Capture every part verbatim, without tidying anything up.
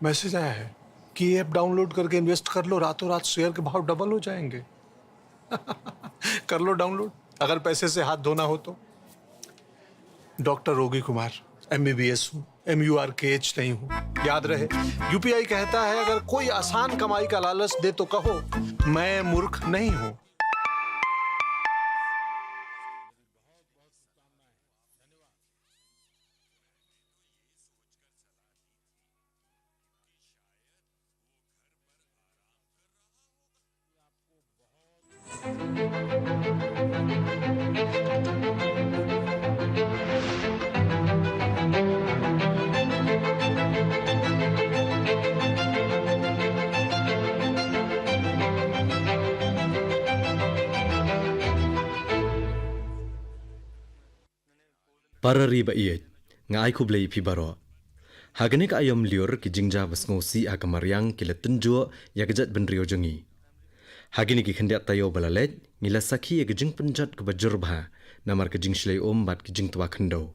मैसेज आया है कि ये ऐप डाउनलोड करके इन्वेस्ट कर लो, रातों रात शेयर के भाव डबल हो जाएंगे। कर लो डाउनलोड, अगर पैसे से हाथ धोना हो तो। डॉक्टर रोगी कुमार, एमबीबीएस हूँ, एम यू आर के एच नहीं हूँ। याद रहे, यूपीआई कहता है, अगर कोई आसान कमाई का लालच दे तो कहो, मैं मूर्ख नहीं हूँ। Para ri ba ïeit, nga ai khublei ïa phi baroh. Ha kane ka aïom lyiur, ki jingjia ba sngewsih ha ka mariang ki la tynjuh ïa ka jaitbynriew jong ngi. Ha kine ki khyndiat taïew ba la leit, ngi la sakhi ïa ka jingpynjot kaba jur bha namar ka jingshlei um bad ka jingtwa khyndew.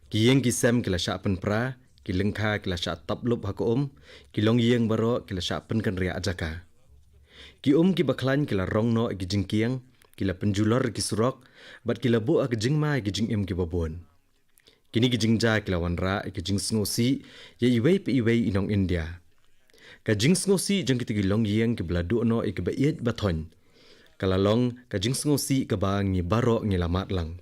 Ki ïing ki sem ki la shah pynpra, ki lyngkha ki la shah tap lup ha ka um, ki longïing baroh ki la shah pynkynriah jaka. Ki um kiba khlaiñ ki la rong noh ïa ki jingkieng, ki la pynjulor ïa ki surok, bad ki la buh ha ka jingma ïa ki jingim kiba bun. Kine ki jingjia ki la wanrah ïa ka jingsngewsih ïa iwei pa iwei i nong India. Ka jingsngewsih jong kita ki longïing kiba la duh noh ïa kiba ïeit ba thoiñ, ka la long ka jingsngewsih kaba ngi baroh ngi la mad lang.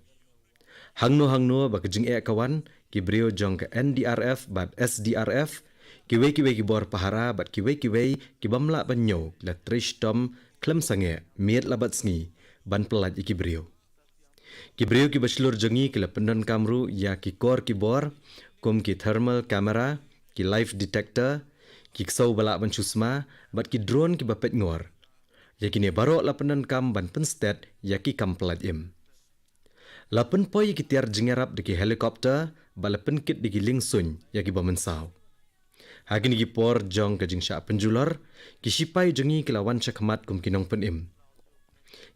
Hangno hangno ba ka jingeh ka wan, ki briew jong ka N D R F bad S D R F, kiwei kiwei ki bor pahara bad kiwei kiwei ki bym lah ban ñiew, ki la trei shitom khlem sangeh, miet la bad sngi, ban pyllait ïa ki briew. Ki briew kiba shlur jong ngi ki la pyndonkam ruh ïa ki kor ki bor, kum ki thermal camera, ki life detector, ki ksew ba lah ban shu sma, bad ki drone kiba peit ngor. Ïa kine baroh la pyndonkam ban pynstet ïa ki kam pyllait im. La pynpoi ïa ki tiar jingïarap da ki helicopter, bad la pynkit da ki liengsuiñ ïa kiba mynsaw. Ha kine ki por jong ka jingshah pynjulor, ki shipai jong ngi ki la wan shakhmat kum ki nongpynim.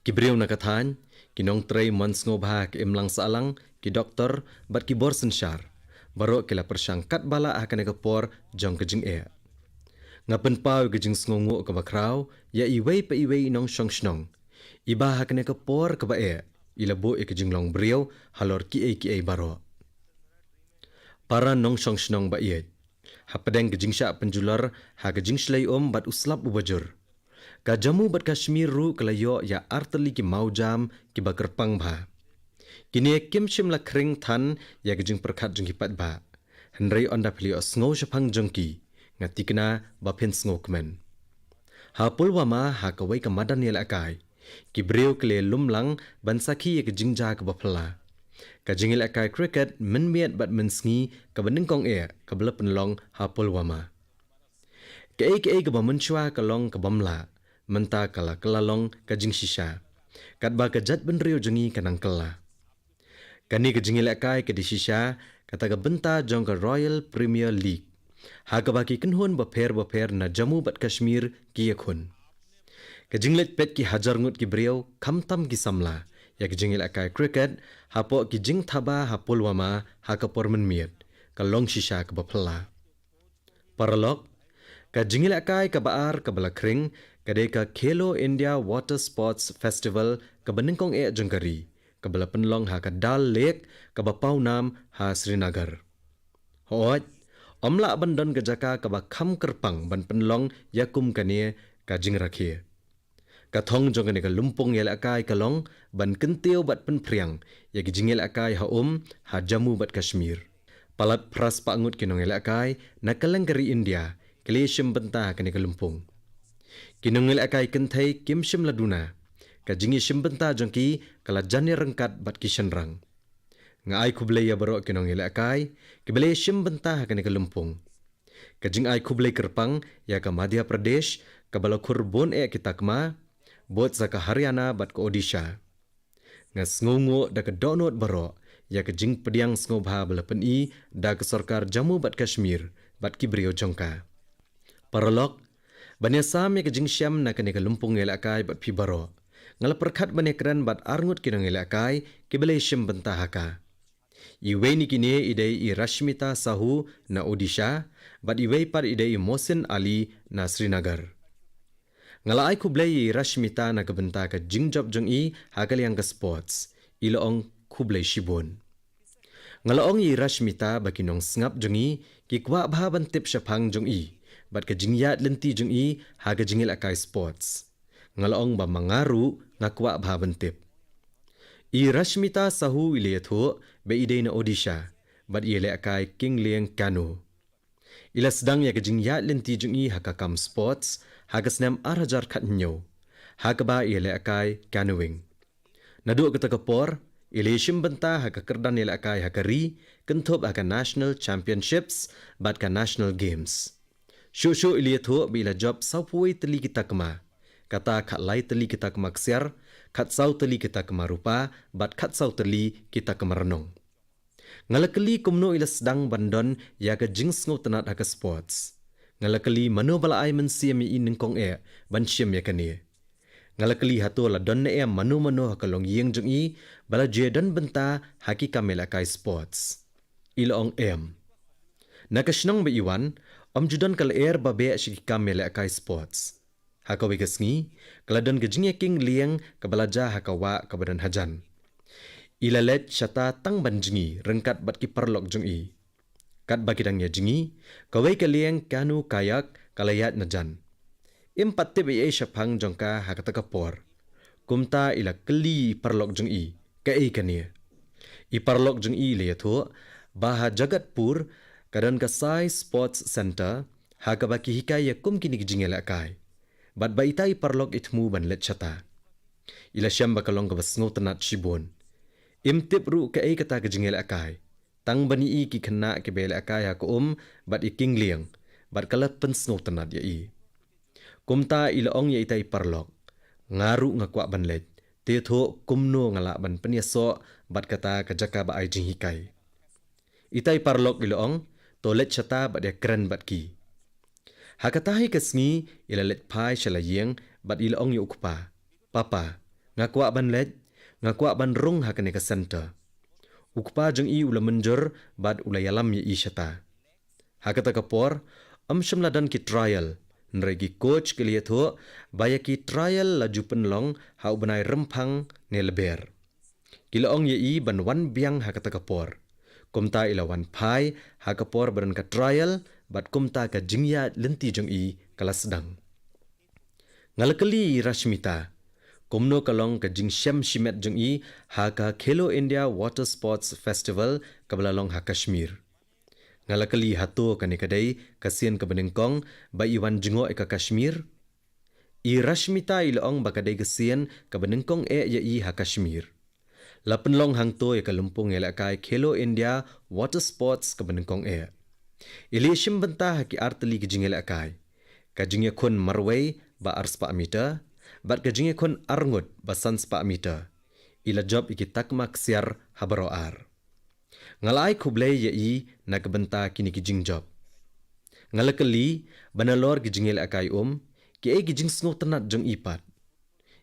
Ki briew na ka thaiñ, ki nongtrei mon sngewbha ha ka imlang sahlang, ki doktor, bad ki bor synshar, baroh ki la pyrshang katba lah ha kane ka por jong ka jingeh. Nga pynpaw ïa ka jingsngewnguh kaba khraw ïa iwei pa iwei i nongshong shnong, iba ha kane ka por kaba eh, i la buh ïa ka jinglong briew halor kiei kiei baroh. Para nongshong shnong ba ïeit, hapdeng ka jingshah pynjulor ha ka jingshlei um bad u slap uba jur, ka Jammu bad Kashmir ruh ka la ïoh ïa artylli ki mawjam kiba kyrpang bha. Kine kim shym la khring than ïa ka jingpyrkhat jong ki paidbah, hynrei ynda phi la ïohsngew shaphang jong ki, nga thikna ba phin sngewkmen. Ha Pulwama, ha kawei ka madan ïalehkai, ki briew ki la lum lang ban sakhi ïa ka jingjia kaba phylla. Ka jingïalehkai cricket mynmiet bad mynsngi kaba nyngkong eh kaba la pynlong ha Pulwama. Kaei kaei kaba mynshuwa ka long ka bym lah, mynta ka la kylla long ka jingshisha, katba ka jaitbynriew jong ngi ka nang kylla. Kane ka jingïalehkai ka dei shisha kata ka bynta jong ka Royal Premier League, ha kaba ki kynhun bapher bapher na Jammu bad Kashmir ki ïakhun. Ka jingleit peit ki hajar ngut ki briew, khamtam ki samla, ïa ka jingïalehkai cricket hapoh ki jingthaba ha Pulwama ha ka por mynmiet, ka long shisha kaba phylla. Paralok, ka jingïalehkai kaba ar kaba la khring ka dei ka Khelo India Water Sports Festival kaba nyngkong eh jong ka ri, kaba la pynlong ha ka Dal Lake kaba pawnam ha Srinagar. Hooid, ym lah ban don ka jaka kaba kham kyrpang ban pynlong ïa kum kane ka jingrakhe. Ka thong jong kane ka lympung ïalehkai ka long ban kyntiew bad pynphriang ïa ka jingïalehkai ha um ha Jammu bad Kashmir. Palat phra spah ngut ki nongïalehkai na kylleng ka ri India ki la ïashim bynta ha kane ka lympung. Ki nongïalehkai kynthei kim shym la duna, ka jingïashim bynta jong ki ka la jan ïaryngkat bad ki shynrang. Nga ai khublei ïa baroh ki nongïalehkai kiba la ïashim bynta ha kane ka lympung. Ka jingai khublei kyrpang ïa ka Madhya Pradesh, kaba la khur bun eh ki takma, bud sa ka Haryana bad ka Odisha. Nga sngewnguh da ka dohnud baroh ïa ka jingpdiang sngewbha ba la pyni da ka sorkar Jammu bad Kashmir bad ki briew jong ka. Paralok, ban ïasam ïa ka jingshem na kane ka lympung ïalehkai bad phi baroh, nga la pyrkhat ban ïakren bad arngut ki nongïalehkai kiba la ïashim bynta ha ka. Iwei na kine i dei i Rashmita Sahu na Odisha, bad iwei pat i dei i Mohsin Ali na Srinagar. Nga la ai khublei ïa i Rashmita na ka bynta ka jingjop jong i ha ka liang ka sports. I la ong khublei shibun. Nga la ong ïa i Rashmita ba ki nongsngap jong i ki kwah bha ban tip shaphang jong i bad ka jingïaid lynti jong i ha ka jingïalehkai sports. Nga la ong ba ma nga ruh nga kwah bha ban tip. I Rashmita Sahu i la ïathuh ba i dei na Odisha bad i ïalehkai kyngliang canoe. I la sdang ïa ka jingïaid lynti jong i ha ka kam sports ha ka snem ar hajar khathynñiew, ha kaba i ïalehkai canoeing. Naduh kata ka por i la ïashim bynta ha ka kyrdan ïalehkai ha ka ri, kynthup ha ka National Championships bad ka National Games. Shuh shuh i la ïathuh ba i la jop sawphew wei tylli ki takma, kata khatlai tylli ki takma ksiar, khatsaw tylli ki takma rupa bad khatsaw tylli ki takma rnong. Nga la kylli kumno i la sdang ban don ïa ka jingsngewtynnat ha ka sports. Nga la kylli mano ba la ai mynsiem ïa i nyngkong eh ban shim ïa kane. Nga la kylli hato la don ne em mano mano ha ka longïing jong i ba la ju ïadon bynta ha ki kam ïalehkai sports. I la ong em. Na ka shnong ba i wan, ym ju don ka lyer ba beh sha ki kam ïalehkai sports. Ha kawei ka sngi ka la don ka jingïakyng liang kaba la jia ha ka wah kaba don hajan. I la leit shata tang ban jngi ryngkat bad ki paralok jong i. Katba ki dang ïa jngi, kawei ka liang canoe kayak ka la ïaid na jan. Im pat tip ei ei shaphang jong ka ha kata ka por. Kumta i la kylli i paralok jong i, kaei kane? I paralok jong i i la ïathuh ba ha Jagatpur ka don ka Sai Sports Centre, ha kaba ki hikai ïa kum kine ki jingïalehkai. Bad ba ita i paralok i thmu ban leit shata. I la shem ba ka long kaba sngewtynnat shibun. Im tip ruh kaei kata ka jingïalehkai. Tang ban ïohi ki khynnah kiba ïalehkai ha ka um bad ïa kyngliang, bad ka la pynsngewtynnat ïa i. Kumta i la ong ïa ita i paralok, nga ruh nga kwah ban leit, te thoh kumno nga lah ban pynïasoh bad kata ka jaka ba ai jinghikai. Ita i paralok i la ong, to leit shata bad ïakren bad ki. Ha kata hi ka sngi i la leit phai sha la ïing bad i la ong ïa u kpa, papa, nga kwah ban leit, nga kwah ban rung ha kane ka centre. U kpa jong i u la mynjur bad u la ïalam ïa i shata. Ha kata ka por, ym shym la don ki trial, hynrei ki coach ki la ïathuh ba ïa ki trial la ju pynlong ha u bnai Rymphang ne Lber. Ki la ong ïa i ban wan biang ha kata ka por. Kumta i la wan phai ha ka por ba don ka trial, bad kumta ka jingïaid lynti jong i ka la sdang. Nga la kylli i Rashmita kumno ka long ka jingshem shimet jong i ha ka Khelo India Water Sports Festival kaba la long ha Kashmir. Nga la kylli hato kane ka dei ka sien kaba nyngkong ba i wan jngoh ïa ka Kashmir? I Rashmita i la ong ba ka dei ka sien kaba nyngkong eh ïa i ha Kashmir. La pynlong hangto ïa ka lympung ïalehkai Khelo India Water Sports kaba nyngkong eh. I la ïashim bynta ha ki ar tylli ki jingïalehkai, ka jingïakhun marwei ba ar spah meter bad ka jingïakhun arngut ba san spah meter. I la jop ïa ki takma ksiar ha baroh ar. Nga la ai khublei ïa i na ka bynta kine ki jingjop. Nga la kylli ba nalor ki jingïalehkai um, kiei ki jingsngewtynnat jong i pat?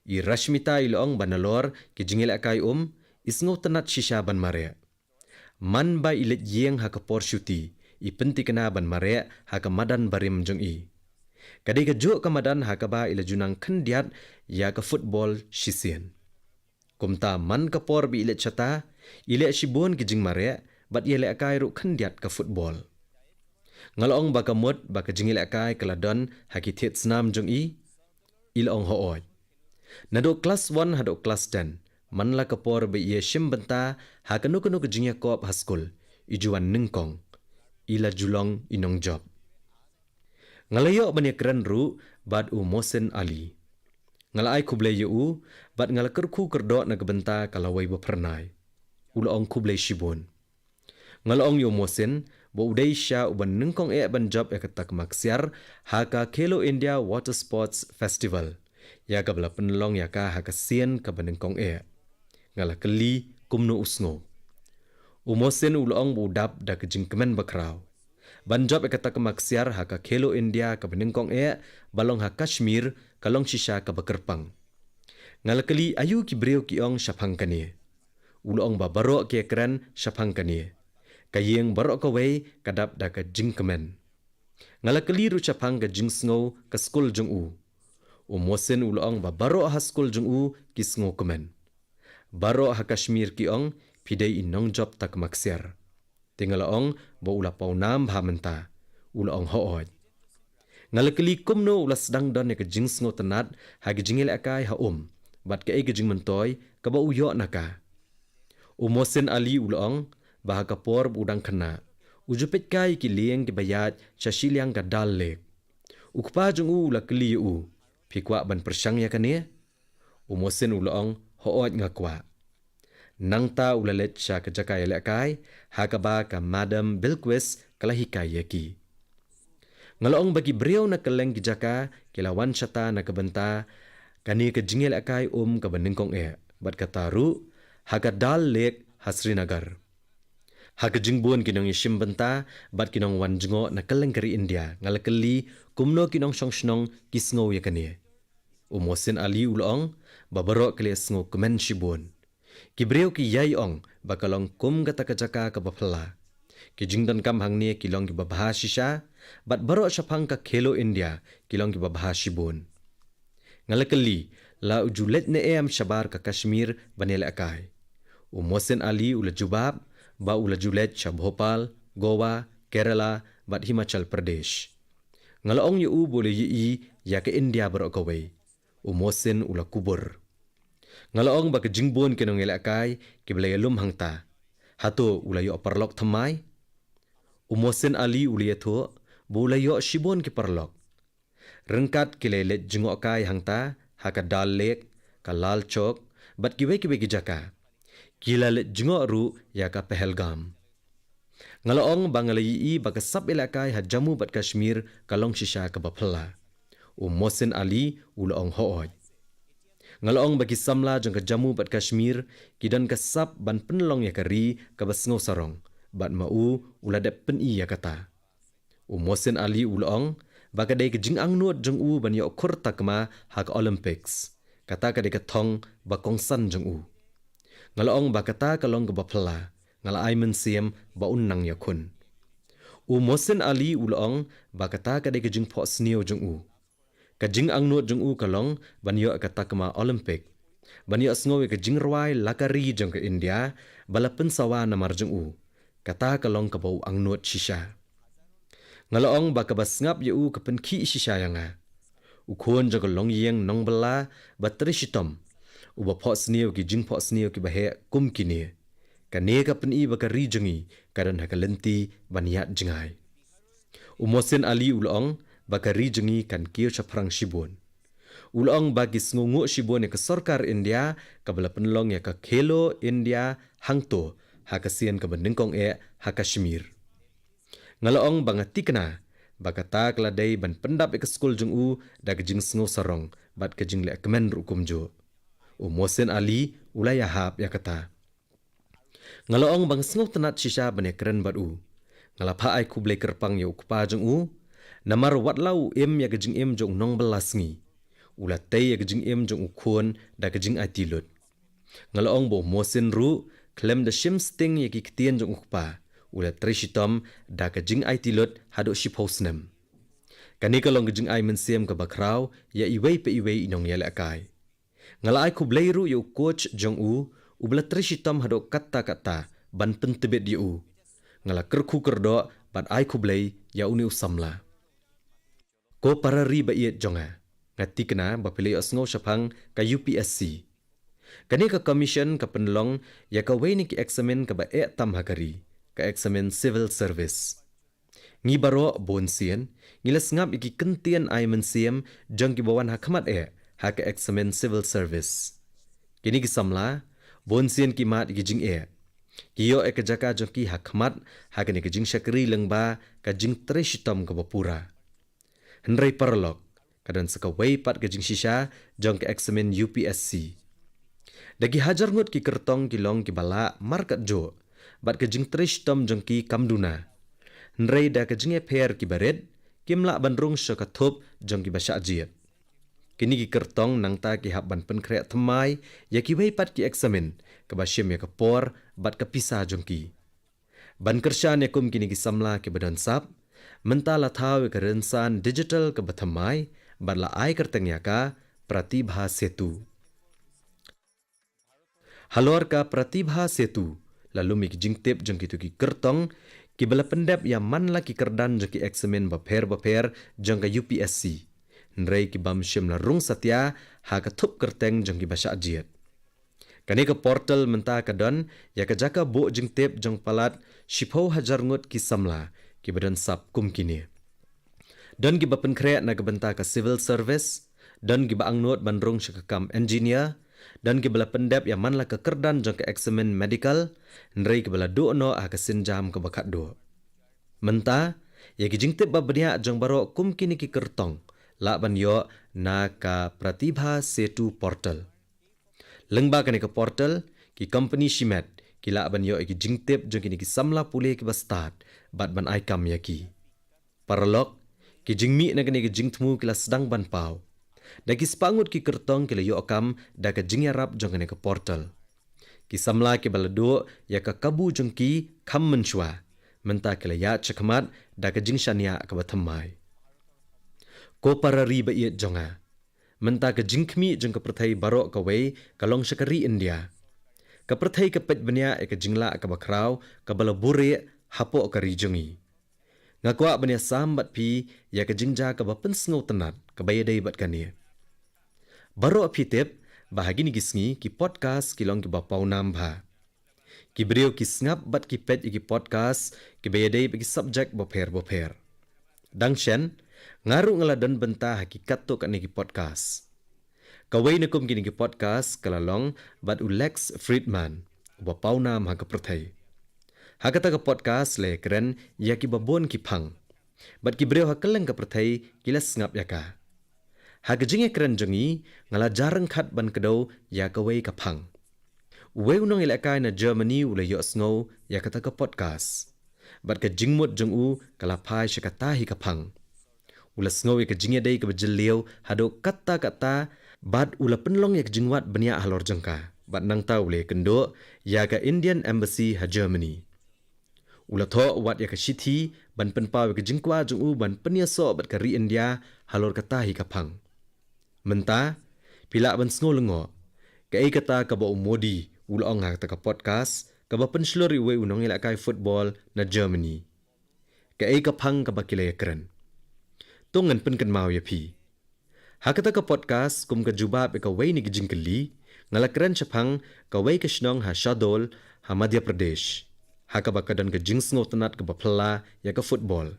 I Rashmita i la ong ba nalor ki jingïalehkai um, i sngewtynnat shisha ban mareh. Man ba i leit ïing ha ka por shuti, i pynthikna ban mareh ha ka madan barim jong i. Ka dei kajuh ka madan ha kaba i la ju nang khyndiat ïa ka football shisien. Kumta man ka por ba i leit shata, i leh shibun ki jingmareh bad ïalehkai ruh khyndiat ka football. Nga la ong ba ka mut ba ka jingïalehkai ka la don ha ki thied snam jong i? I la ong hooid. Naduh klas one haduh klas ten, man la ka por ba i ïashim bynta ha kano kano ka jingïakop ha skul, i ju wan nyngkong. I la ju long i nongjop. Nga la ïoh ban ïakren ruh bad u Mohsin Ali. Nga la ai khublei ïa u bad nga la kyrkhu kyrdoh na ka bynta ka lawei ba phyrnai. U la ong khublei shibun. Nga la ong ïa u Mohsin ba u dei shisha uba nyngkong eh ban jop ïa ka takma ksiar ha ka Khelo India Water Sports Festival, ïa kaba la pynlong ïa ka ha ka sien kaba nyngkong eh. Nga la kylli kumno u sngew. U Mohsin u la ong ba u dap da ka jingkmen bakhraw. Ban jop ïa ka takma ksiar ha ka Khelo India kaba nyngkong eh ba long ha Kashmir ka long shisha kaba kyrpang. Nga la kylli aïu ki briew ki ong shaphang kane. U la ong ba baroh ki ïakren shaphang kane. Ka ïing baroh kawei ka dap da ka jingkmen. Nga la kylli ruh shaphang ka jingsngew ka skul jong u. U Mohsin u la ong ba baroh ha skul jong u ki sngewkmen. Baroh ha Kashmir ki ong phi dei i nongjop takma ksiar. Te nga la ong ba u la pawnam bha mynta. U la ong hooid. Nga la kylli kumno u la sdang don ïa ka jingsngewtynnat ha ka jingïalehkai ha um bad kaei ka jingmyntoi kaba u ïoh na ka. U Mohsin Ali u la ong ba ha ka por ba u dang khynnah u ju peit kai ki lieng kiba ïaid sha shiliang ka Dal Lake. U kpa jong u u la kylli ïa u, phi kwah ban pyrshang ïa kane? U Mohsin u la ong, hooid nga kwah. Nangta u la leit sha ka jaka ïalehkai ha kaba ka Madam Bilquis ka la hikai ïa ki. Nga la ong ba ki briew na kylleng ki jaka ki la wan shata na ka bynta kane ka jingïalehkai um kaba nyngkong eh bad kata ruh ha ka Dal Lake ha Srinagar. Ha ka jingbun ki nongïashim bynta bad ki nongwan jngoh na kylleng ka ri India nga la kylli kumno ki nongshong shnong ki sngew ïa kane. U Mohsin Ali u la ong ba baroh ki la ïasngewkmen shibun. Ki briew ki ïai ong ba ka long kum kata ka jaka kaba phylla. Ki jingdonkam hangne ki long kiba bha shisha bad baroh shaphang ka Khelo India ki long kiba bha shibun. Nga la kylli, la u ju leit ne em shabar ka Kashmir ban ïalehkai? U Mohsin Ali u la jubab ba u la ju leit sha Bhopal, Goa, Kerala bad Himachal Pradesh. Nga la ong ïa u ba u la ïohi ïa ka India baroh kawei. U Mohsin u la kubur. Nga la ong ba ka jingbun ki nongïalehkai kiba la ïalum hangta, hato u la ïoh paralok thymmai? U Mohsin Ali u la ïathuh ba u la ïoh shibun ki paralok. Ryngkat ki la leit jngoh kai hangta ha ka Dal Lake, ka Lal Chowk bad kiwei kiwei ki jaka. Ki la leit jngoh ruh ïa ka Pahalgam. Nga la ong ba nga la ïohi ba ka sap ïalehkai ha Jammu bad Kashmir ka long shisha kaba phylla. U Mohsin Ali u la ong hooid. Nga la ong ba ki samla jong ka Jammu bad Kashmir ki don ka sap ban pynlong ïa ka ri kaba sngewsarong bad ma u u la dep pyni ïa kata. U Mohsin Ali u la ong ba ka dei ka jingangnud jong u ban ïoh khur takma ha ka Olympics. Kata ka dei ka thong ba kongsan jong u. Nga la ong ba kata ka long kaba phylla, nga la ai mynsiem ba un nang ïakhun. U Mohsin Ali u la ong ba kata ka dei ka jingphohsniew jong u. Ka jingangnud jong u ka long ban ïoh ka takma Olympic, ban ïohsngew ïa ka jingrwai la ka ri jong ka India ba la pynsawa namar jong u. Kata ka long kaba u angnud shisha. Nga la ong ba kaba sngap ïa u ka pynkhih shisha ïa nga. U khun jong ka longïing nongbylla ba trei shitom, uba phohsniew ki jingphohsniew kiba heh kum kine. Kane ka pyni ba ka ri jong ngi ka don ha ka lynti ban ïaid jngai. U Mohsin Ali u la ong ba ka ri jong ngi kan kiew shaphrang shibun. U la ong ba ki sngewnguh shibun ïa ka sorkar India kaba la pynlong ïa ka Khelo India hangto ha ka sien kaba nyngkong eh ha Kashmir. Nga la ong ba nga thikna ba kata ka la dei ban pyndap ïa ka skul jong u da ka jingsngewsarong bad ka jingleh kmen ruh kumjuh. U Mohsin Ali u la ïahap ïa kata. Nga la ong ba nga sngewtynnat shisha ban ïakren bad u. Nga la phah ai khublei kyrpang ïa u kpa jong u. Namar wat la u im ïa ka jingim jong u nongbylla sngi, u la tei ïa ka jingim jong u khun da ka jingaiti lut. Nga la ong ba u Mohsin ruh khlem da shim sting ïa ki ktien jong u kpa, u la trei shitom da ka jingaiti lut haduh shiphew snem. Kane ka long ka jingai mynsiem kaba khraw ïa iwei pa iwei i nongïalehkai. Nga la ai khublei ruh ïa u coach jong u, uba la trei shitom haduh katta katta ban pyntbit ïa u. Nga la kyrkhu kyrdoh bad ai khublei ïa une u samla. Ko para ri ba ïeit jong nga, nga thikna ba phi la ïohsngew shaphang ka U P S C. Kane ka commission ka pynlong ïa kawei na ki eksamin kaba eh tam ha ka ri, ka eksamin civil service. Ngi baroh bun sien ngi la sngap ïa ki kyntien ai mynsiem jong kiba wan ha khmat eh ha ka eksamin civil service. Kine ki samla bun sien ki mad ïa ki jingeh. Ki ïoh ïa ka jaka jong ki ha khmat ha kane ka jingshakri lyngba ka jingtrei shitom kaba pura. Hynrei paralok, ka don sa kawei pat ka jingshisha jong ka eksamin U P S C. Da ki hajar ngut ki kyrtong ki long kiba lah markatjuh, bad ka jingtrei shitom jong ki kam duna. Hynrei da ka jingïapher kiba rit, kim lah ban rung sha ka thup jong kiba shah jied. Kine ki kyrtong nangta ki hap ban pynkhreh thymmai ïa kiwei pat ki eksamin kaba shim ïa ka por bad ka pisa jong ki. Ban kyrshan ïa kum kine ki samla kiba don sap, mynta la thaw ïa ka rynsan digital kaba thymmai, bad la ai kyrteng ïa ka Pratibha Setu. Halor ka Pratibha Setu, la lum ïa ki jingtip jong kito ki kyrtong, kiba la pyndep ïa man la ki kyrdan jong ki eksamin bapher bapher jong ka U P S C. Hynrei ki bym shym la rung satia ha ka thup kyrteng jong kiba shah jied. Kane ka portal mynta ka don ïa ka jaka buh jingtip jong palat shiphew hajar ngut ki samla kiba don sap kum kine. Don kiba pynkhreh na ka bynta ka civil service, don kiba angnud ban rung sha ka kam engineer, don kiba la pyndep ïa man la ka kyrdan jong ka eksamin medical, hynrei kiba la duh noh ha ka sienjam kaba khatduh. Mynta, ïa ki jingtip ba bniah jong baroh kum kine ki kyrtong, lah ban ïoh na ka Pratibha Setu portal. Lyngba kane ka portal, ki kompani shimet, ki lah ban ïoh ïa ki jingtip jong kine ki samla pule kiba stad, bad ban ai kam ïa ki. Paralok, ki jingmih na kane ka jingthmu ki la sdang ban paw. Da ki spah ngut ki kyrtong ki la ïoh kam da ka jingïarap jong kane ka portal. Ki samla kiba la duh ïa ka kabu jong ki kham mynshuwa, mynta ki la ïaid shakhmat da ka jingshaniah kaba thymmai. Ko para ri ba ïeit jong nga, mynta ka jingkhmih jong ka pyrthei baroh kawei ka long sha ka ri India. Ka pyrthei ka peit bniah ïa ka jinglah kaba khraw kaba la buhrieh hapoh ka ri jong ngi. Nga kwah ban ïasam bad phi ïa ka jingjia kaba pynsngewtynnat kaba ïadei bad kane. Baroh phi tip ba ha kine ki sngi ki podcast ki long kiba pawnam bha. Ki briew ki sngap bad ki peit ïa ki podcast kiba ïadei bad ki subject bapher bapher. Dang shen, nga ruh nga la don bynta ha ki katto katne ki podcast. Kawei na kum kine ki podcast ka la long bad u Lex Fridman, uba pawnam ha ka pyrthei. Ha kata ka podcast la ïakren ïa kiba bun ki phang. Bad ki briew ha kylleng ka pyrthei ki la sngap ïa ka. Ha ka jingïakren jong ngi, nga la jar ryngkhat ban kdew ïa kawei ka phang. Uwei u nongïalehkai na Germany u la ïohsngew ïa kata ka podcast. Bad ka jingmut jong u ka la phai sha kata hi ka phang. U la sngew ïa ka jingïadei kaba jylliew haduh katta katta, bad u la pynlong ïa ka jingwad bniah halor jong ka. Bad nangta u la ïakynduh ïa ka Indian Embassy ha Germany. U la thoh wat ïa ka shithi ban pynpaw ïa ka jingkwah jong u ban pynïasoh bad ka ri India halor kata hi ka phang. Mynta, phi lah ban sngew lyngngoh kaei kata kaba u Modi u la ong ha kata ka podcast kaba pynshlur ïa uwei u nongïalehkai football na Germany. Kaei ka phang kaba ki la ïakren. To ngan pynkynmaw ïa phi. Ha kata ka podcast, kum ka jubab ïa kawei na ki jingkylli, nga la kren shaphang kawei ka shnong ha Shahdol, ha Madhya Pradesh, ha kaba ka don ka jingsngewtynnat kaba phylla ïa ka football.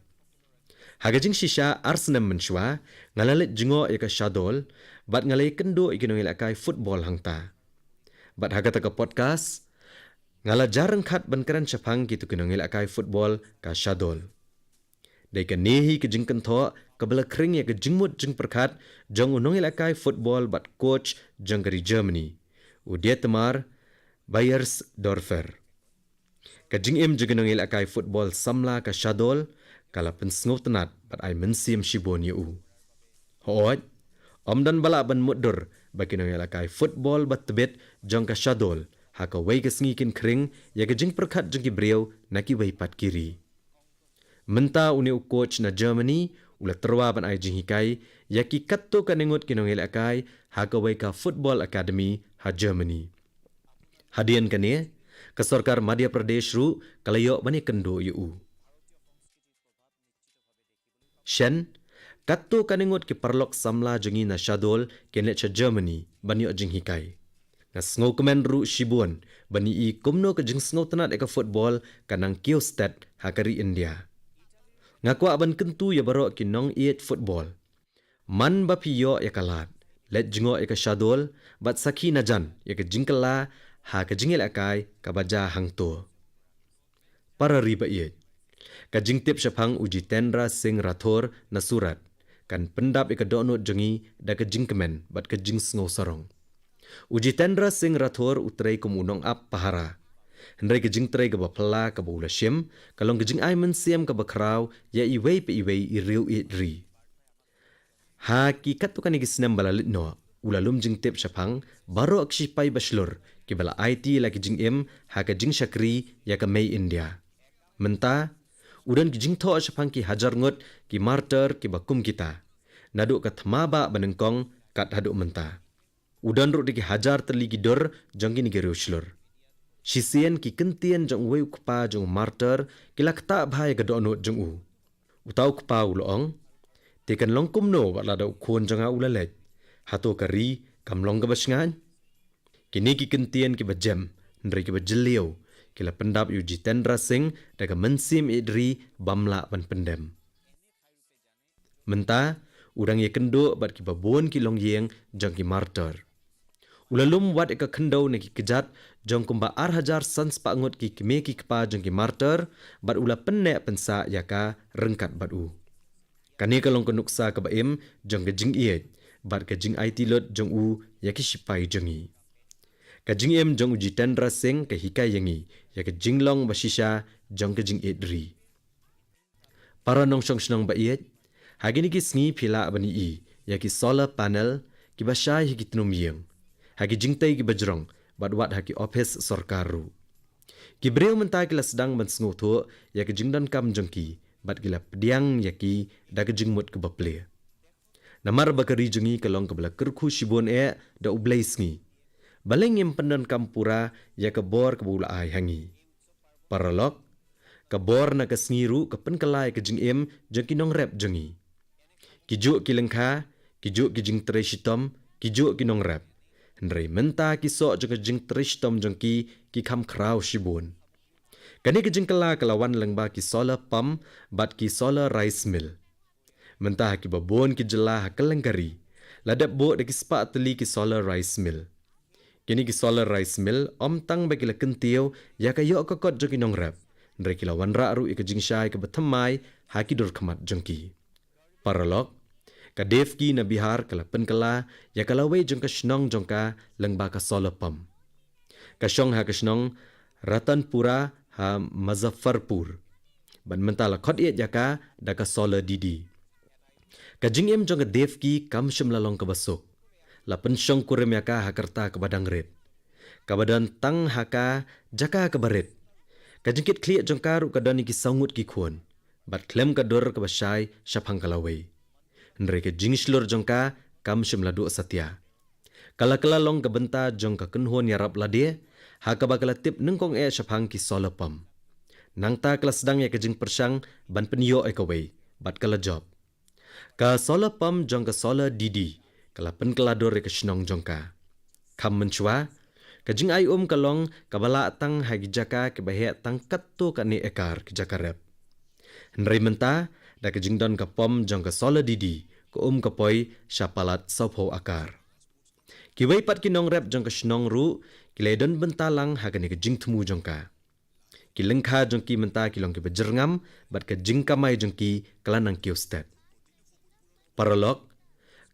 Ha ka jingshisha ar snem mynshuwa, nga la leit jngoh ïa ka Shahdol, bad nga la ïakynduh ïa ki nongïalehkai football hangta. Bad ha kata ka podcast, nga la jar ryngkhat ban kren shaphang kito ki nongïalehkai football ka Shahdol. Dei kane hi ka jingkynthoh kaba la khring ïa ka jingmut jingpyrkhat jong u nongïalehkai football bad coach jong ka ri Germany, u Dietmar Beiersdorfer. Ka jingim jong u nongïalehkai football samla ka Shahdol ka la pynsngewtynnat bad ai mynsiem shibun ïa u. Hooid, ym don ba lah ban mutdur ba ki nongïalehkai football ba tbit jong ka Shahdol ha kawei ka sngi kin khring ïa ka jingpyrkhat jong ki briew na kiwei pat ki ri. Mynta une u coach na Germany u la tyrwa ban ai jinghikai ïa ki katto katne ngut ki nongïalehkai ha kawei ka football academy ha Germany. Hadien kane, ka sorkar Madhya Pradesh ruh ka la ïoh ban ïakynduh ïa u. Shen, katto katne ngut ki paralok samla jong ngi na Shahdol kin leit sha Germany ban ïoh jinghikai. Nga sngewkmen ruh shibun ban ïohi kumno ka jingsngewtynnat ïa ka football ka nang kiew stet ha ka ri India. Nga kwah ban kyntu ïa baroh ki nongïeit football. Man ba phi ïoh ïa ka lad, leit jngoh ïa ka Shahdol, bad sakhi najan ïa ka jingkylla ha ka jingïalehkai kaba jia hangto. Para ri ba ïeit, ka jingtip shaphang u Jitendra Singh Rathore na Surat kan pyndap ïa ka dohnud jong ngi da ka jingkmen bad ka jingsngewsarong. U Jitendra Singh Rathore u trei kum u nongap pahara. Hynrei ka jingtrei kaba phylla kaba u la shim ka long ka jingai mynsiem kaba khraw ïa iwei pa iwei i riew ïeit ri. Ha ki katto katne ki snem ba la leit noh, U la lum jingtip shaphang baroh ki shipai ba shlur kiba la aiti la ki jingim ha ka jingshakri ïa ka mei India. Mynta u don ki jingthoh shaphang ki hajar ngut ki martyr kiba kum kita, naduh ka thma ba nyngkong kat haduh mynta. U don ruh da ki hajar tylli ki dur jong kine ki riewshlur. Shisien ki kyntien jong uwei u kpa jong u martyr ki la ktah bha ïa ka dohnud jong u. Uta u kpa u la ong, te kan long kumno wat lada u khun jong nga u la leit? Hato ka ri kam long kaba shngaiñ? Kine ki kyntien kiba jem, hynrei kiba jylliew, ki la pyndap ïa u Jitendra Singh da ka mynsiem ïeit ri bym lah ban pyndem. Mynta u dang ïakynduh bad kiba bun ki longïing jong ki martyr. U la lum wat ïa ka khyndew na ki kjat jong kumba ar hajar san spah ngut ki kmie ki kpa jong ki martyr, bad u la pynneh pynsah ïa ka ryngkat bad u. Kane ka long ka nuksa kaba im jong ka jingïeit bad ka jingaiti lut jong u ïa ki shipai jong ngi. Ka jingim jong u Jitendra Singh ka hikai ïa ngi ïa ka jinglong ba shisha jong ka jingïeit ri. Para nongshong shnong ba ïeit, ha kine ki sngi phi lah ban ïohi ïa ki solar panel kiba shai ha ki tnum ïing, ha ki jingtei kiba jrong, bad wat ha ki ophis sorkar ruh. Ki briew mynta ki la sdang ban sngewthuh ïa ka jingdonkam jong ki bad ki la pdiang ïa ki da ka jingmut kaba plie. Namar ba ka ri jong ngi ka long kaba la kyrkhu shibun eh da u Blei sngi, balei ngim pyndonkam pura ïa ka bor kaba u la ai ha ngi? Paralok, ka bor na ka sngi ruh ka pynkylla ïa ka jingim jong ki nongrep jong ngi. Ki juh ki lyngkha, ki juh ki jingtrei shitom, ki juh ki nongrep. Hynrei mynta ki soh jong ka jingtrei shitom jong ki ki kham khraw shibun. Kane ka jingkylla ka la wan lyngba ki solar pump bad ki solar rice mill. Mynta ha kiba bun ki jylla ha kylleng ka ri la dep buh da ki spah tylli ki solar rice mill. Kine ki solar rice mill ym tang ba ki la kyntiew ïa ka ïoh ka kot jong ki nongrep, hynrei ki la wanrah ruh ïa ka jingshai kaba thymmai ha ki dur khmat jong ki. Paralok, ka DEVKI na Bihar ka la pynkylla ïa ka lawei jong ka shnong jong ka lyngba ka solar pump. Ka shong ha ka shnong Ratanpura ha Muzaffarpur. Bad mynta la khot ïa ka da ka solar DD. Ka jingim jong ka DEVKI kam shym la long kaba suk. La pynshong kurim ïa ka ha ka rta kaba dang rit, kaba don tang ha ka jaka kaba rit. Ka jingkitkhlieh jong ka ruh ka don ïa ki saw ngut ki khun, bad khlem ka dur kaba shai shaphang ka lawei. Hynrei ka jingshlur jong ka kam shym la duh satia. Ka la kylla long ka bynta jong ka kynhun ïarap lade, ha kaba ka la tip nyngkong eh shaphang ki solar pump. Nangta ka la sdang ïa ka jingpyrshang ban pynïoh ïa kawei, bad ka la jop. Ka solar pump jong ka solar DD ka la pynkylla dur ïa ka shnong jong ka. Kham mynshuwa, ka jingai um ka long kaba lah tang ha ki jaka kiba heh tang katto katne ekar ki jaka rep. Hynrei mynta, da ka jingdon ka pump jong ka solar DD, ka um ka poi sha palat sawphew akar. Kiwei pat ki nongrep jong ka shnong ruh ki la ïadon bynta lang ha kane ka jingthmu jong ka. Ki lyngkha jong ki mynta ki long kiba jyrngam, bad ka jingkamai jong ki ka la nang kiew stet. Paralok,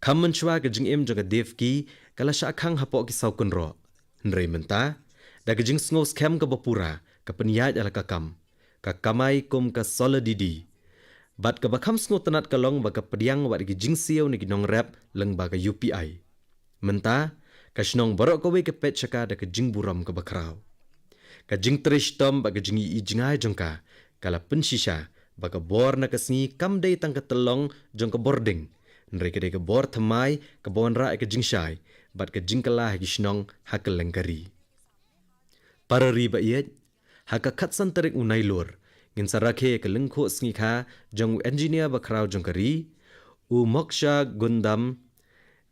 kham mynshuwa ka jingim jong ka DEVKI ka la shah khang hapoh ki saw kynroh. Hynrei mynta, da ka jingsngew skhem kaba pura, ka pynïaid ïa la ka kam, ka kamai kum ka solar DD. Bad kaba kham sngewtynnat ka long ba ka pdiang wat ïa ki jingsiew na ki nongrep lyngba ka UPI. Mynta, ka shnong baroh kawei ka peit sha ka da ka jingburom kaba khraw. Ka jingtrei shitom bad ka jingïohi jngai jong ka, ka la pynshisha ba ka bor na ka sngi kam dei tang ka tyllong jong ka bording, hynrei ka dei ka bor thymmai kaba wanrah ïa ka jingshai bad ka jingkylla ha ki shnong ha kylleng ka ri. Para ri ba ïeit, ha ka khatsan tarik u Nailur, ngin sa rakhe ïa ka lyngkhuh sngikha jong u engineer ba khraw jong ka ri, u Moksha Gundam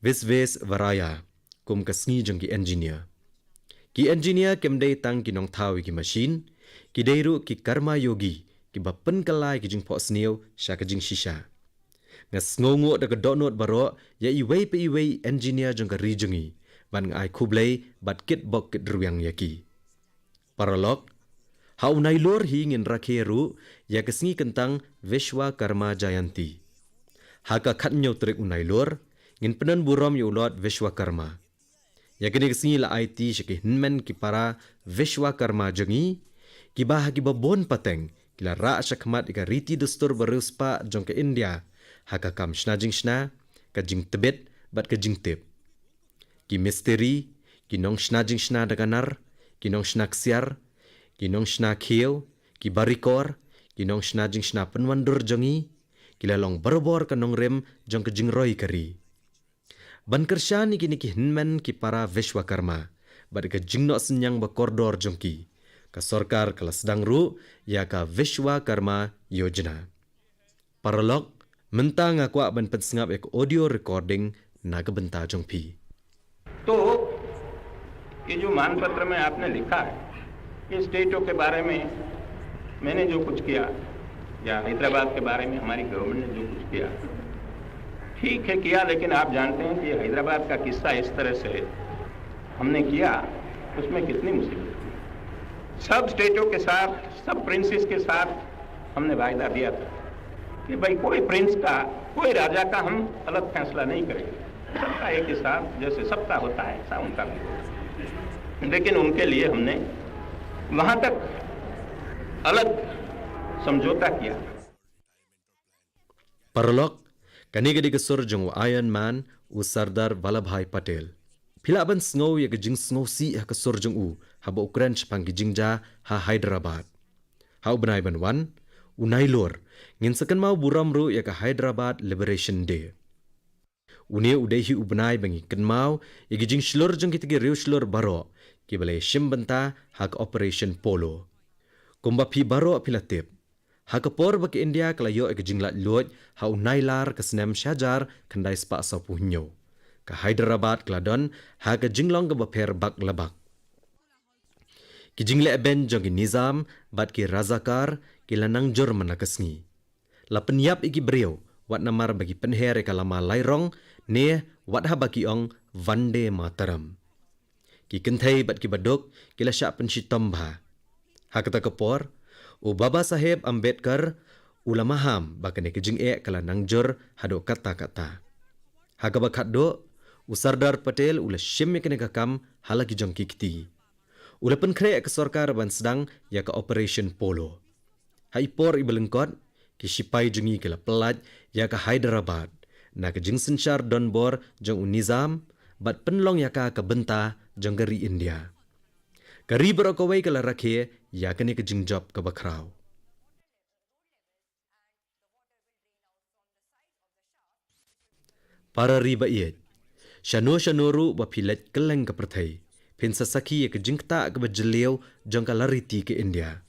Visvesvaraya, kum ka sngi jong ki engineer. Ki engineer kim dei tang ki nongthaw ïa ki machine, ki dei ruh ki karma yogi, kiba pynkylla ïa ki jingphohsniew sha ka jingshisha. Nga sngewnguh da ka dohnud baroh ïa iwei pa iwei engineer jong ka ri jong ngi, bad nga ai khublei bad kitbok kitrwiang ïa ki. Paralok, ha u Nailur hi ngin rakhe ruh ïa ka sngi kyntang Vishwakarma Jayanti. Ha ka khathynñiew tarik u Nailur, ngin pyndonburom ïa u Lord Vishwakarma. Ïa kane ka sngi la aiti sha ki hynmen ki para Vishwakarma jong ngi, kiba ha kiba bun pateng ki la rah shakhmat ïa ka riti dustur ba riewspah jong ka India, ha ka kam shna jingshna, ka jingtbit bad ka jingtip. Ki mistiri, ki nongshna jingshna da ka nar, ki nongshna ksiar, ki nongshna khiew, ki barikor, ki nongshna jingshna pynwandur jong ngi, ki la long barabor ka nongrim jong ka jingroi ka ri. Ban kyrshan ïa kine ki hynmen ki para Vishwakarma bad ka jingnoh synñiang ba kordor jong ki, ka sorkar ka la sdang ruh ïa ka Vishwakarma Yojana. Paralok, mynta nga kwah ban pynsngap ïa ka audio recording na ka bynta jong phi. तो ये जो मान पत्र में आपने लिखा है कि स्टेटों के बारे में मैंने जो कुछ किया या हैदराबाद के बारे में हमारी गवर्नमेंट ने जो कुछ किया, ठीक है किया, लेकिन आप जानते हैं कि हैदराबाद का किस्सा इस तरह से हमने किया, उसमें कितनी मुसीबत थी। सब स्टेटों के साथ, सब प्रिंसेस के साथ हमने वायदा दिया था कि भाई कोई प्रिंस का, कोई राजा का हम अलग फैसला नहीं करेंगे, सबका एक हिसाब, जैसे सबका होता है ऐसा उनका भी होगा। लेकिन उनके लिए हमने वहां तक अलग समझौता किया। Paralok, kane ka dei ka sur jong u Iron Man, u Sardar Vallabhbhai Patel. Phi lah ban sngew ïa ka jingsngewsih ha ka sur jong u haba u kren shaphang ki jingjia ha Hyderabad. Ha u bnai ban wan, u Nailur, ngin sa kynmaw burom ruh ïa ka Hyderabad Liberation Day. Une u dei hi u bnai ba ngi kynmaw ïa ki jingshlur jong kita ki riewshlur baroh kiba la ïashim bynta ha ka Operation Polo. Kumba phi baroh phi la tip, ha ka por ba ka India ka la ïoh ïa ka jinglaitluid ha u Nailar ka snem shihajar khyndai spah sawphew hynñiew, ka Hyderabad ka la don ha ka jinglong kaba pher bak la bak. Ki jinglehbeiñ jong ki Nizam bad ki Razakar ki la nang jur man la ka sngi. La pynïap ïa ki briew wat namar ba ki pynher ïa ka lama lai rong ne wat haba ki ong Vande Mataram. Ki kynthei bad ki baduk ki la shah pynshitom bha. Ha kata ka por, u Baba Saheb Ambedkar u la maham ba kane ka jingeh ka la nang jur haduh katta katta. Ha kaba khatduh, u Sardar Patel u la shim ïa kane ka kam ha la ki jong ki kti. U la pynkhreh ïa ka sorkar ban sdang ïa ka Operation Polo. Ha i por iba lyngkot, ki shipai jong ngi ki la pyllait ïa ka Hyderabad na ka jingsynshar donbor jong u Nizam bad pynlong ïa ka ka bynta jong ka ri India. Ka ri baroh kawei ka la rakhe ïa kane ka jingjop kaba khraw. Para ri ba ïeit, shano shano ruh ba phi leit kylleng ka pyrthei, phin sa sakhi ïa ka jingktah kaba jylliew jong ka lariti ka India.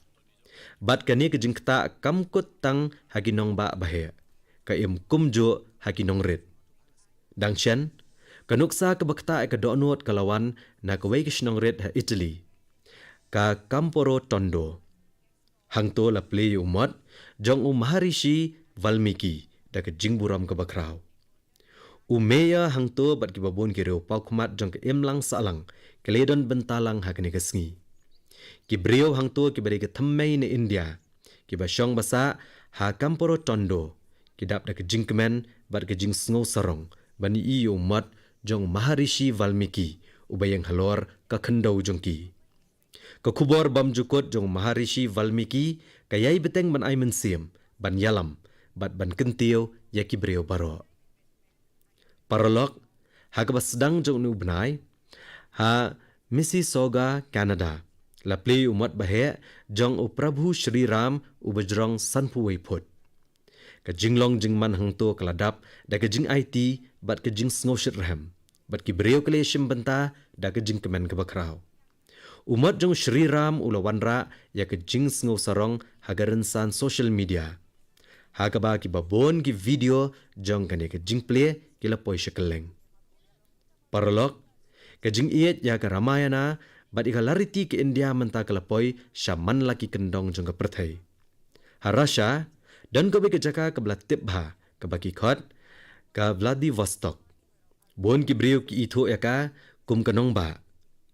Bad kane ka jingktah kam kut tang ha ki nongbah ba heh, ka im kumjuh ha ki nongrit. Dang shen, ka nuksa kaba ktah ïa ka dohnud ka la wan na kawei ka shnong rit ha Italy, ka Camporo Tondo. Hangto la plie ïa u mot jong u Maharishi Valmiki da ka jingburom kaba khraw. U mayor hangto bad kiba bun ki riewpawkhmat jong ka imlang sahlang ki la ïadon bynta lang ha kane ka sngi. Ki briew hangto kiba dei ka thymmei na India kiba shong ba sah ha Camporo Tondo ki dap da ka jingkmen bad ka jingsngew sarong ban ïohi ïa u mot jong u Maharishi Valmiki uba ïeng halor ka khyndew jong ki. Ka khubor bymjukut jong u Maharishi Valmiki ka ïai bteng ban ai mynsiem, ban ïalam bad ban kyntiew ïa ki briew baroh. Paralok, ha kaba sdang jong une u bnai, ha Mississauga, Canada, la plie ïa u mot ba heh jong u Prabhu Shri Ram uba jrong sanphew wei phut. Ka jinglong jingman hangto ka la dap da ka jingaiti bad ka jingsngew shitrhem, bad ki briew ki la ïashim bynta da ka jingkmen kaba khraw. U mot jong u Shri Ram u la wanrah ïa ka jingsngew sarong ha ka rynsan social media, ha kaba kiba bun ki video jong kane ka jingplie ki la poi sha kylleng. Paralok, ka jingïeit ïa ka Ramayana bad ïa ka lariti ka India mynta ka la poi sha man la ki kyndong jong ka pyrthei. Ha Russia, don kawei ka jaka kaba la tip bha kaba ki khot ka Vladivostok. Bun ki briew ki ithuh ïa ka kum ka nongbah,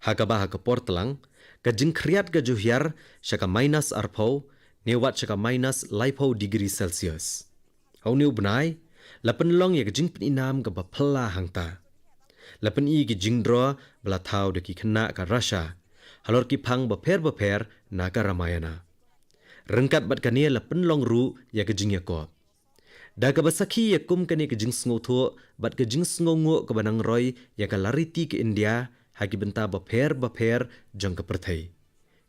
ha kaba ha ka por tlang ka jingkhriat ka ju hiar sha ka minus arphew ne wat sha ka minus laiphew degree Celsius. Ha une u bnai la pynlong ïa ka jingpyninam kaba phylla hangta. La pyni ki jingdro ba la thaw da ki khynnah ka Russia halor ki phang bapher bapher na ka Ramayana. Ryngkat bad kane la pynlong ruh ïa ka jingïakop. Da kaba sakhi ïa kum kane ka jingsngewthuh bad ka jingsngewnguh kaba nang roi ïa ka lariti ka India ha ki bynta bapher bapher jong ka pyrthei,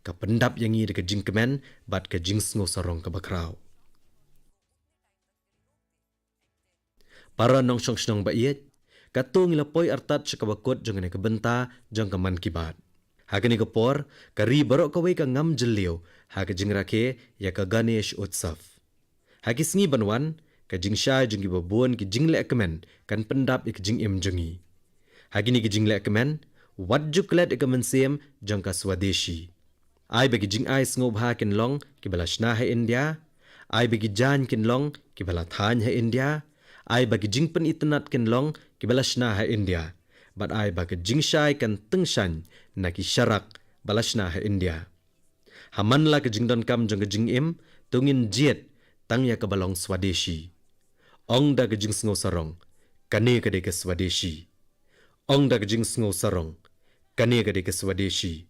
ka pyndap ïa ngi da ka jingkmen bad ka jingsngewsarong kaba khraw. Para nongshong shnong ba ïeit, katto ngi la poi artat sha kaba kut jong kane ka bynta jong ka Mann Ki Baat. Ha kane ka por, ka ri baroh kawei ka ngam jylliew ha ka jingrakhe ïa ka Ganesh Utsav. Ha ki sngi ban wan, ka jingshai jong kiba bun ki jinglehkmen kan pyndap ïa ka jingim jong ngi. Ha kine ki jinglehkmen, wat ju klet ïa ka mynsiem jong ka Swadeshi. Ai ba ki jingai sngewbha kin long kiba la shna ha India. Ai ba ki jaiñ kin long kiba la thaiñ ha India. Ai ba ki jingpynitynnad kin long kiba la shna ha India. Bad ai ba ka jingshai kan tyngshaiñ na ki sharak ba la shna ha India. Ha man la ka jingdonkam jong ka jingim, to ngin jied tang ïa kaba long Swadeshi. Ong da ka jingsngewsarong, kane ka dei ka Swadeshi. Ong da ka jingsngewsarong, kane ka dei ka Swadeshi.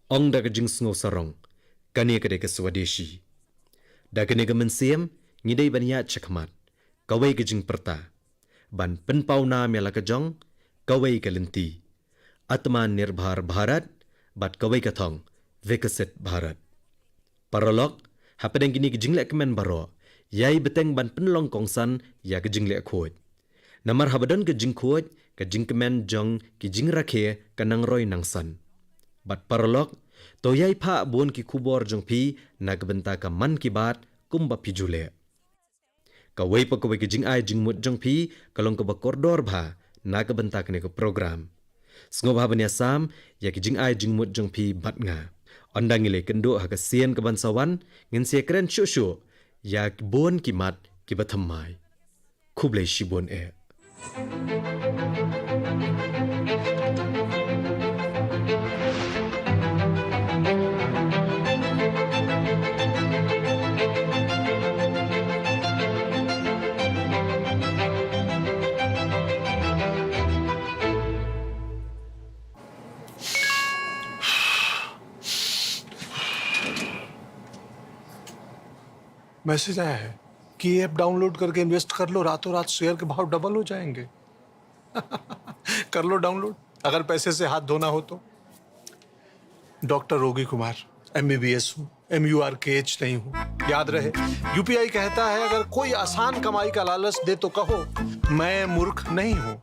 Ong da ka jingsngewsarong, kane ka dei ka Swadeshi. Da kane ka mynsiem, ngi dei ban ïaid shakhmat, kawei ka jingpyrta ban pynpaw nam ïa la ka jong, kawei ka lynti, Atmanirbhar Bharat, bad kawei ka thong, Viksit Bharat. Paralok, hapdeng kine ki jinglehkmen baroh, ïai bteng ban pynlong kongsan ïa ka jingleh khuid. Namar haba don ka jingkhuid, ka jingkmen jong ki jingrakhe ka nang roi nang san. Bad paralok, to ïai phah bun ki khubor jong phi na ka bynta ka Mann Ki Baat kumba phi ju leh. Kawei pa kawei ka jingai jingmut jong phi ka long kaba kordor bha na ka bynta kane ka program. Sngewbha ban ïasam ïa ki jingai jingmut jong phi bad nga. Ynda ngi la ïakynduh ha ka sien kaban sa wan, ngin sa ïakren shuh shuh ïa ki bun ki mat kiba thymmai. Khublei shibun eh. मैसेज आया है कि ऐप डाउनलोड करके इन्वेस्ट कर लो, रातों रात शेयर के भाव डबल हो जाएंगे। कर लो डाउनलोड, अगर पैसे से हाथ धोना हो तो। डॉक्टर रोगी कुमार, एमबीबीएस हूँ, एम यू आर के एच नहीं हूँ। याद रहे, यूपीआई कहता है, अगर कोई आसान कमाई का लालच दे तो कहो, मैं मूर्ख नहीं हूँ।